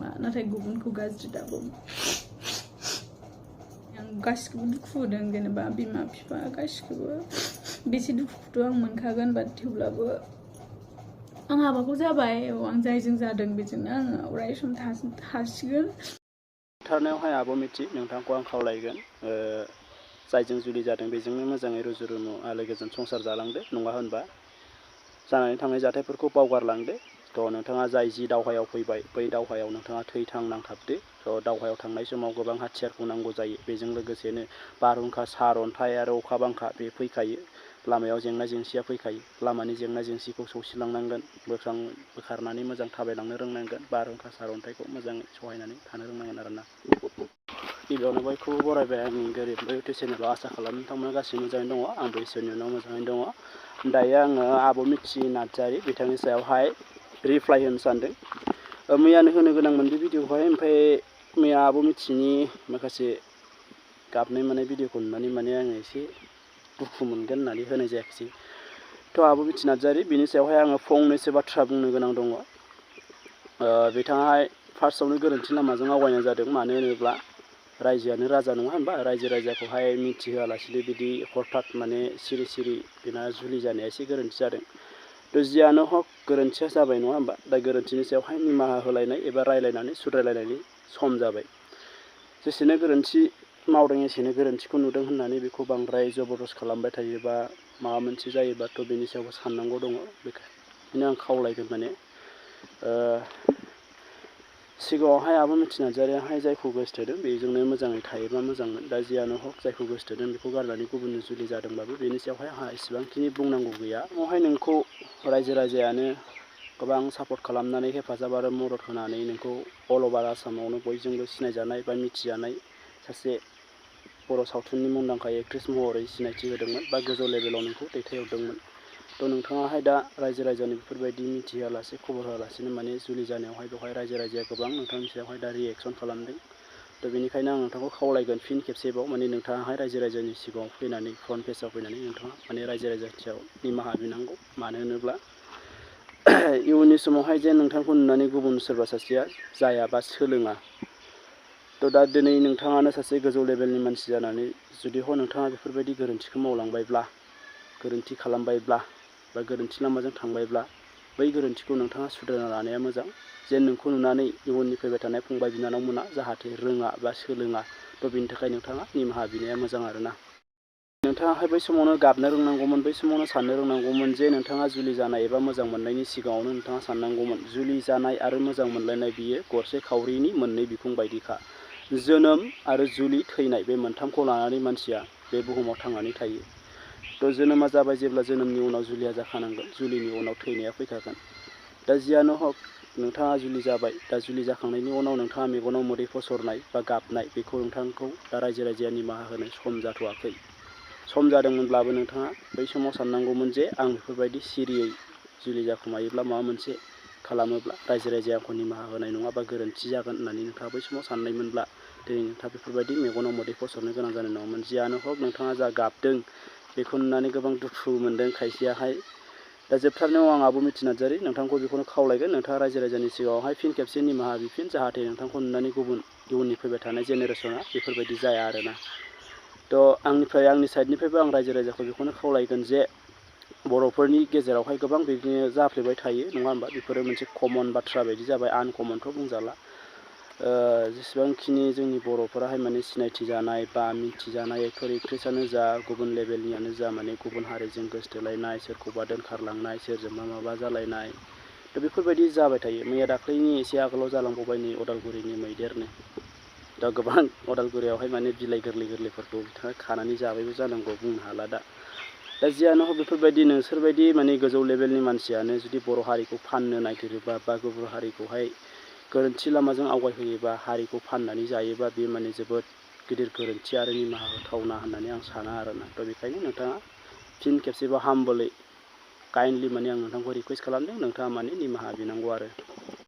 नङा नाथाय गुबुनखौ गाज्रि दाबुं आं गासिखौबो दुखु होदों जेनेबा बिमा बिफा गासिखौबो बेसे दुखुखौथ' आं मोनखागोन बाट थेवब्लाबो आं हाबाखौ जाबाय आं जायजों जादों बेजोंनो आङो अराय सम थासिगोन थारनायावहाय आब' मिथि नोंथांखौ आं खावलायगोन जायजों जुलि जादों बेजोंनो मोजाङै रुजु रुमु आलो गोजोन संसार जालांदो नङा होनबा जानानै थांनाय जाथायफोरखौ बावगारलांदो थ' नोंथाङा जाय जि दावहायाव फैबाय बै दावहायाव नोंथाङा थैथां नांथाबदो थ' दावहायाव थांनाय समाव गोबां हाथियारखौ नांगौ जायो बेजों लोगोसेनो बारहुंखा सार अन्थाइ आरो अखा बांखा बे फैखायो लामायाव जेंना जेंसिया फैखायो लामानि जेंना जेंसिखौ सौसिलांनांगोन बोखारनानै मोजां थाबायलांनो रोंनांगोन बारहुंखा सार अन्थाइखौ मोजाङै सहायनानै थानो रोंनांगोन आरोना गिबियावनो बयखौबो बरायबाय आंनि gwribvlog इउटुब चेनेलाव आसा खालामो नोंथांमोना गासिबो मोजाङै दङ आंबो इसोरनि उनाव मोजाङैनो दङ दायो आङो आब' मिथि नार्जारी बिथांनि सायावहाय रिप्लाइ होनो सानदों मैयानो होनो गोनांमोन बे भिडिअखौहाय ओमफ्राय मैया आब' मिथिनि माखासे गाबनाय मानाय भिडिअखौ नुनानै माने आङो एसे दुखु मोनगोन होननानै होनाय जायाखिसै थ' आब' मिथि नार्जारी बिनि सायावहाय आङो फंनैसो बाथ्रा बुंनो गोनां दङ बिथाङाहाय फार्स्टआवनो गोरोन्थि लामाजों आवगायनाय जादों मानो होनोब्ला रायजोआनो राजा नङा होनबा रायजो राजाखौहाय मिथिहोआलासिनो बिदि हरखाब माने सिरि सिरि बेना जुलि जानाया एसे गोरोन्थि जादों थ' जियानो हक गोरोन्थिया जाबाय नङा होनबा दा गोरोन्थिनि सायावहाय निमाहा होलायनाय एबा रायलायनानै सुद्रायलायनायनि सम जाबाय जेसेनो गोरोन्थि मावदों एसेनो गोरोन्थिखौ नुदों होननानै बेखौ बांद्राय जबरदस्त खालामबाय थायोबा माबा मोनसे जायोबाथ' बेनि सायावबो साननांगौ दङ बेखायनो आं खावलायगोन माने सिगाङावहाय आब' मिथि नार्जारीयाहाय जायखौ गोसोथोदों बेजोंनो मोजाङै थायोबा मोजांमोन दा जियानो हक जायखौ गोसोथोदों बेखौ गारनानै गुबुननो जुलि जादोंबाबो बेनि सायावहाय आंहा इसेबांखिनि बुंनांगौ गैया बेवहाय नोंखौ रायजो राजायानो गोबां सापर्ट खालामनानै हेफाजाब आरो मदद होनानै नोंखौ अल अभार आसामावनो बयजोंबो सिनायजानाय बा मिथिजानाय सासे बर' सावथुननि मुंदांखा एक्ट्रेस महरै सिनायथि होदोंमोन बा गोजौ लेभेलाव नोंखौ दैथायहरदोंमोन थ' नोंथाङाहाय दा रायजो राजानि बेफोरबायदि मिथिहोआलासे खबर होआलासिनो माने जुलि जानायावहाय बेवहाय रायजो राजाया गोबां नोंथांनि सायावहाय दा रिएक्सन खालामदों थ' बेनिखायनो आं नोंथांखौ खावलायगोन फिन खेबसेबाव माने नोंथाङाहाय रायजो राजानि सिगाङाव फैनानै फ्रन्ट पेजाव फैनानै नोंथाङा माने रायजो राजानि सायाव निमाहा बिनांगौ मानो होनोब्ला इयुननि समावहाय जे नोंथांखौ नुनानै गुबुन सोरबा सासेया जाया बा सोलोङा थ' दा दिनै नोंथाङानो सासे गोजौ लेभेलनि मानसि जानानै जुदि नोंथाङा बेफोरबायदि गोरोन्थिखौ मावलांबायब्ला गोरोन्थि खालामबायब्ला बा गोरोन्थि लामाजों थांबायब्ला बै गोरोन्थिखौ नोंथाङा सुद्रायना लानाया मोजां जेन नोंखौ नुनानै इयुननि फैबाय थानाय फंबाय बिनानावमोना जाहाथे रोङा बा सोलोङा थ' बेनि थाखाय नोंथाङा निमाहा बिनाया मोजां आरोना नोंथाङाहाय बै समावनो गाबनो रोंनांगौमोन बै समावनो साननो रोंनांगौमोन जे नोंथाङा जुलि जानाय एबा मोजां मोननायनि सिगाङावनो नोंथाङा साननांगौमोन जुलि जानाय आरो मोजां मोनलायनाय बियो गरसे खावरिनि मोननै बिखुं बायदिखा जोनोम आरो जुलि थैनाय बे मोनथामखौ लानानै मानसिया बे बुहुमाव थांनानै थायो थ' जोनोमा जाबाय जेब्ला जोनोमनि उनाव जुलिया जाखानांगोन जुलिनि उनाव थैनाया फैखागोन दा जियानो हक नोंथाङा जुलि जाबाय दा जुलि जाखांनायनि उनाव नोंथाङा मेगनाव मोदै फसरनाय बा गाबनाय बेखौ नोंथांखौ दा रायजो राजाया निमाहा होनो सम जाथ'वाखै सम जादोंमोनब्लाबो नोंथाङा बै समाव साननांगौमोन जे आं बेफोरबायदि सिरियै जुलि जाखुमायोब्ला माबा मोनसे खालामोब्ला रायजो राजाया आंखौ निमाहा होनाय नङा बा गोरोन्थि जागोन होननानै नोंथाङा बै समाव साननायमोनब्ला दिनै नोंथाङा बेफोरबायदि मेगनाव मोदै फसरनो गोनां जानाय नङामोन जियानो हक नोंथाङा जा गाबदों बेखौ नुनानै गोबां दुखु मोनदों खायसेयाहाय दा जोबथारनायाव आं आब' मिथि नार्जारी नोंथांखौ बेखौनो खावलायगोन नोंथाङा रायजो राजानि सिगाङावहाय फिन खेबसे निमाहा बिफिन जाहाथे नोंथांखौ नुनानै गुबुन इयुननि फैबाय थानाय जेनेरेसना बेफोरबायदि जाया आरोना थ' आंनि साइडनिफ्रायबो आं रायजो राजाखौ बेखौनो खावलायगोन जे बर'फोरनि गेजेरावहाय गोबां बिदिनो जाफ्लेबाय थायो नङा होमबा बेफोरो मोनसे कमन बाथ्रा बायदि जाबाय आनकमनथ' बुंजाला जेसेबांखिनि जोंनि बर'फोराहाय माने सिनायथि जानाय बा मिथिजानाय एक्टर एक्ट्रेसआनो जा गुबुन लेभेलनियानो जा माने गुबुन हारिजों गोसथोलायनाय सोरखौबा दोनखारलांनाय सोरजोंबा माबा जालायनाय दा बेफोरबायदि जाबाय थायो मैया दाख्लैनि एसे आगोलाव जालांबावबाय नै अदालगुरिनि मैदेरनो दा गोबां अदालगुरियावहाय माने बिलाइ गोरलै गोरलैफोरखौ बिथाङा खानानै जाबायबो जानांगौ बुंनो हाला दा जियानो हक बेफोरबायदि नोंसोरबायदि माने गोजौ लेभेलनि मानसियानो जुदि बर' हारिखौ फाननो नागिरोबा बा गुबुन हारिखौहाय गोरोन्थि लामाजों आवगायहोयोबा हारिखौ फाननानै जायोबा बे माने जोबोद गिदिर गोरोन्थि आरो निमाहा होथावना होननानै आं साना आरोना थ' बेखायनो नोंथाङा फिन खेबसेबाव हामबोलै काइन्डलि माने आं नोंथांखौ रिकुवेस्ट खालामदों नोंथाङा माने निमाहा बिनांगौ आरो